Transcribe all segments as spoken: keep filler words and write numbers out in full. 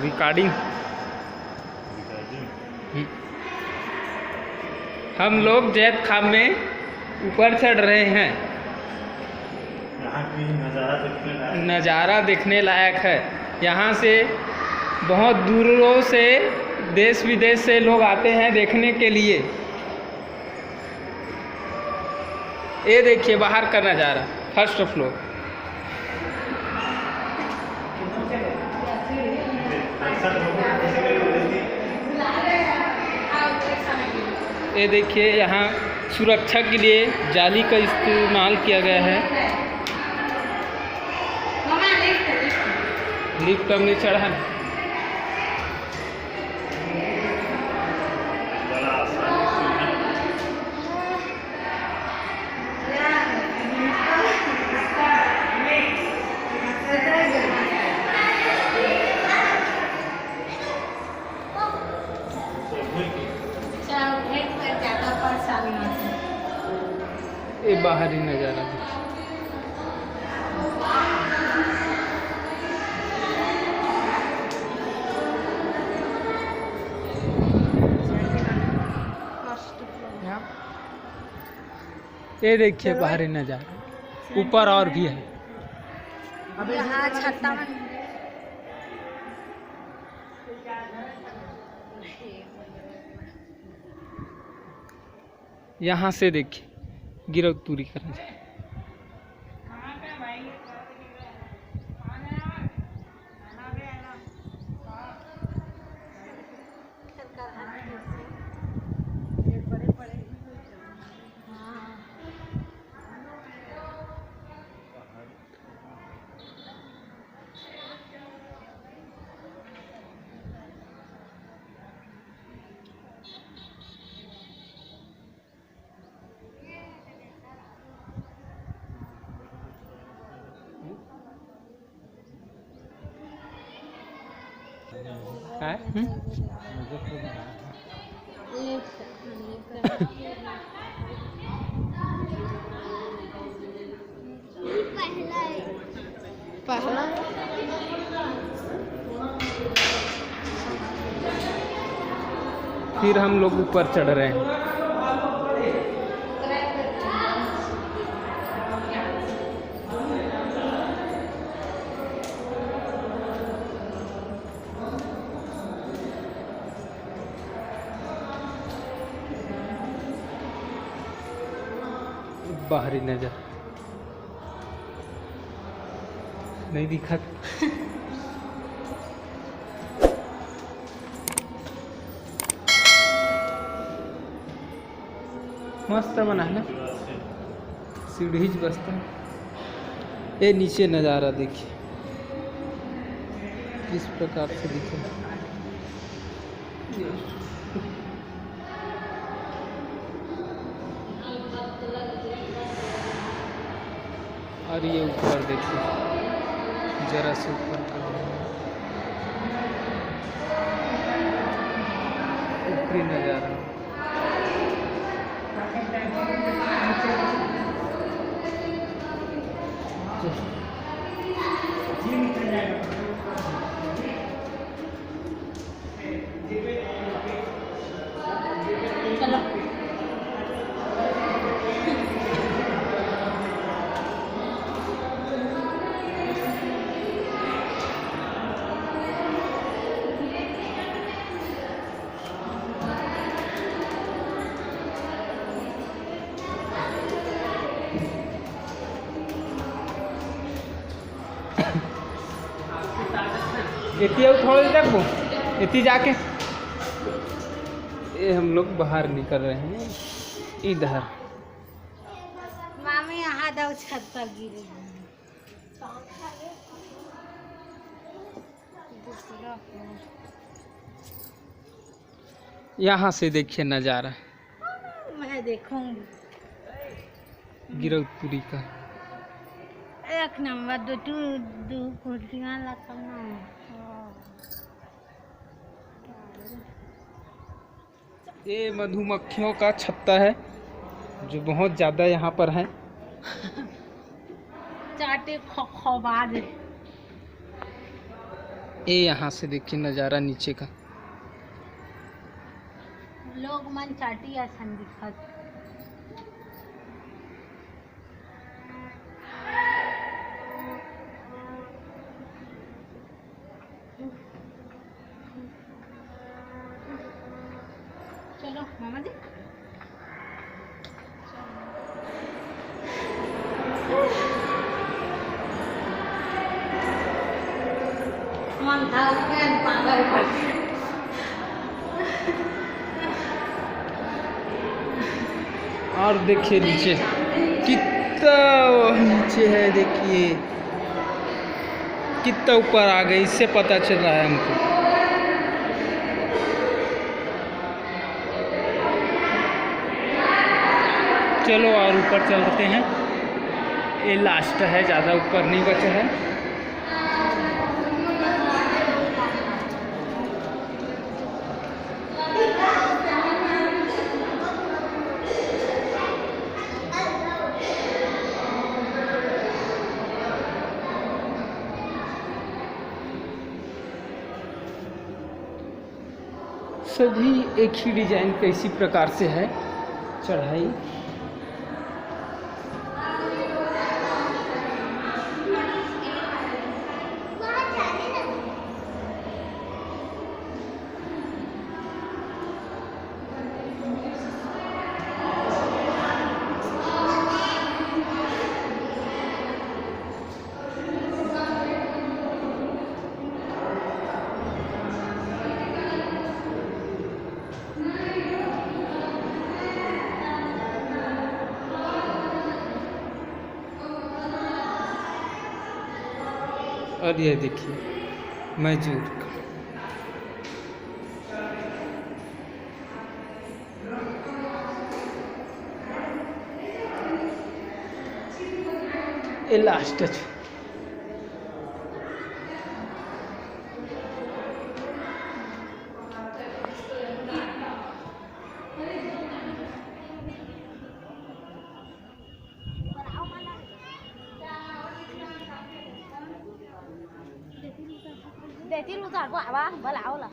Recording. हम्म। हम लोग जैतखाम में ऊपर चढ़ रहे हैं। यहाँ की नज़ारा देखने लायक। नज़ारा देखने लायक है। यहाँ से बहुत दूरों से, देश विदेश से लोग आते हैं देखने के लिए। ये देखिए बाहर का नज़ारा, फर्स्ट फ्लोर। ये देखिए, यहाँ सुरक्षा के लिए जाली का इस्तेमाल किया गया है। लिफ्ट में चढ़ा। ये बाहरी नज़ारा। ये देखिए बाहरी नज़ारा, ऊपर और भी है। यहाँ छत्ता। यहाँ से देखिए गिरौदपुरी का नज़ारा। हैं? हम्म? पहला। फिर हम लोग ऊपर चढ़ रहे हैं। बाहरी नजर नहीं दिखत। मस्त बना है ना, सीढ़ी ज बसता है। ये नीचे नज़ारा देखिए किस प्रकार से दिखे। और ये ऊपर देखिए, जरा से ऊपर का ऊपरी नज़ारा। एती अउ थोड़ा देर देखबो, एती जाके। ये हम लोग बाहर निकल रहे हैं इधर। मामी, यहाँ दो छत पर गिरे हैं। दूसरा floor। यहाँ से देखिए नज़ारा। मैं देखूंगी। गिरौदपुरी का। एक नंबर, दो टू, दो कुर्सियाँ लगा ना। ये मधुमक्खियों का छत्ता है, जो बहुत ज़्यादा यहाँ पर है। चाटे खो-, खोबा दे। ये यहाँ से देखिए नज़ारा नीचे का। लोग मन चाटी असन दिखत। चलो मामा जी। मन था, मैं पागल। और देखिए नीचे कितना नीचे है, देखिए कितना ऊपर आ गए, इससे पता चल रहा है हमको। चलो और ऊपर चलते हैं, ये लास्ट है, ज़्यादा ऊपर नहीं बचा है। सभी एक ही डिजाइन का इसी प्रकार से है चढ़ाई। और ये देखिए मजूर का। ये लास्ट है। देती लू तो आपको आवा, भला आओ ला।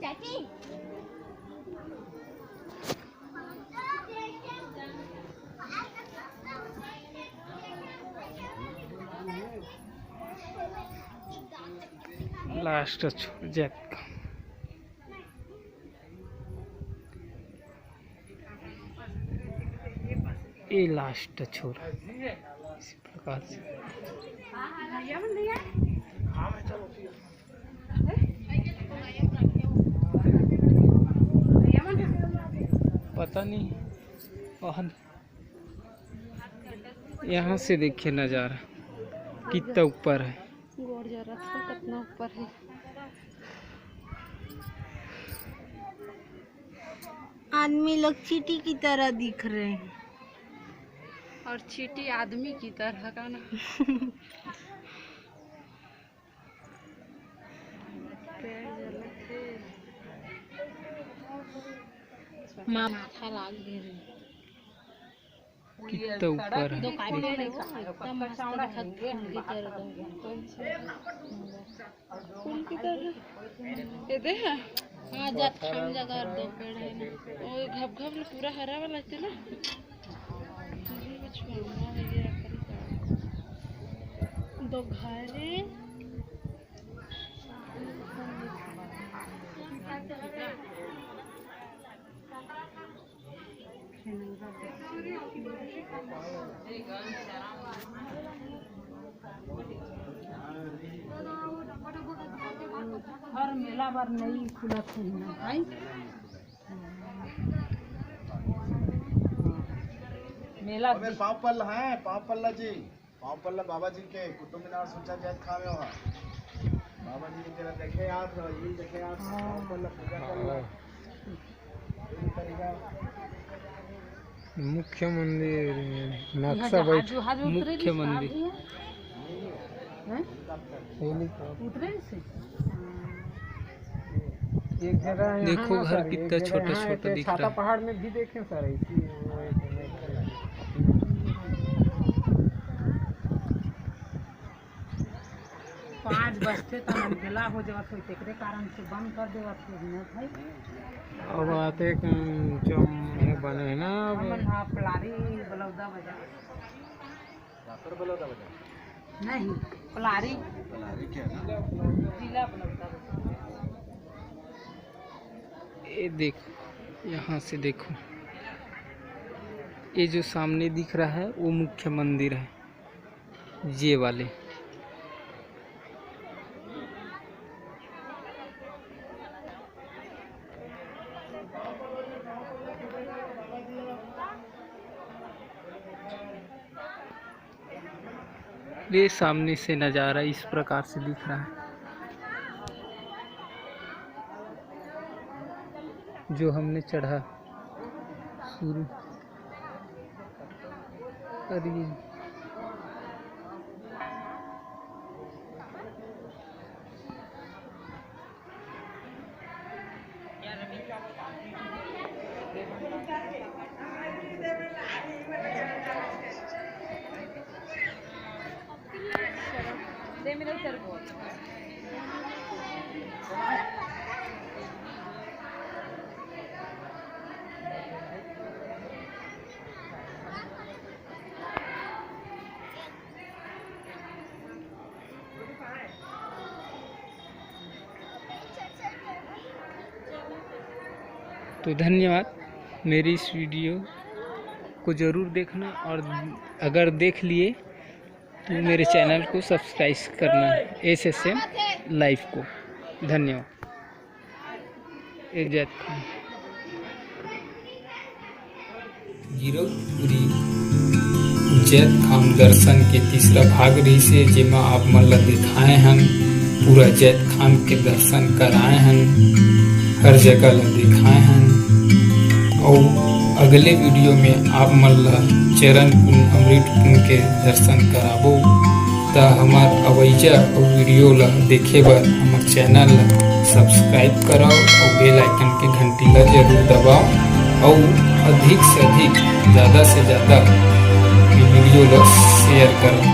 चाची। लास्ट छोड़ जात। ये लास्ट छोर इसी प्रकार से। पता नहीं वहाँ यहाँ से देखिए नज़ारा कितना ऊपर है। गोड़ जरा था, कितना ऊपर है। आदमी लोग चींटी की तरह दिख रहे हैं। और चींटी आदमी की तरह का ना। पैर जलत हे। माथा लाग गे रे। कितना ऊपर है। दो पेड़ है वो, एकदम मस्त दिखत फूल की तरह दो। फूल की तरह। ये दे है? हाँ, जा थाम जगह और दो पेड़ है ना। वो घप घप ले पूरा हरा वाला थे ना। दो घर है। हर मेला बर नई खुलत हे ना, आई? मेला अबे पाँव पल्ला है, पाँव पल्ला जी। पाँव पल्ला बाबा जी के कुतुब मीनार सोचा जात खावे हो। बाबा जी के तेरा देखे याद हो, ये देखे याद हो, पाँव पल्ला पूजा कर लो। हाँ। मुख्य मंदिर, नक्शा बैठ-, मुख्य मंदिर। हैं? हेलीकॉप्टर। उतरे से? एक जगह यहाँ देखो ना घर सर, एक कितना जगह छोटा यहाँ छोटा ऐसे दिख छाता रहा है। पहाड़ में भी देखे सर, ऐसी वो एक पाँच बचथे त मन गेला हो जावत होई, तेकरे कारण से बंद कर देवत हे ना भाई। अब आते, अम, जो मुंह बने हे ना, अब हमन हा पलारी बलौदा बजा। नहीं, पलारी। पलारी क्या ना? जिला बलौदा बजा। ये देखो, यहाँ से देखो, ये जो सामने दिख रहा है, वो मुख्य मंदिर है, ये वाले। ये सामने से नज़ारा इस प्रकार से दिख रहा है, जो हमने चढ़ा शुरू। अरे, तो धन्यवाद, मेरी इस वीडियो को ज़रूर देखना, और अगर देख लिए तो मेरे चैनल को सब्सक्राइब करना है, एस एस एम लाइव को। धन्यवाद। एक जय खाम। गिरौदपुरी जैतखाम दर्शन के तीसरा भाग रहिसे, जेमा आप मन ला दिखाए हन, पूरा जैतखाम के दर्शन कराए हन, हर जगह ला दिखाए हन। अउ अगले वीडियो में आप मन ला चरण कुंड, अमृत कुंड के दर्शन कराबो। त हमर अवइया अउ वीडियो ला देखे बर हमर चैनल ला सब्सक्राइब करव अउ बेल आइकन के घंटी ला जरूर दबाव अउ अधिक से अधिक, ज्यादा से ज्यादा ये वीडियो ला शेयर करव।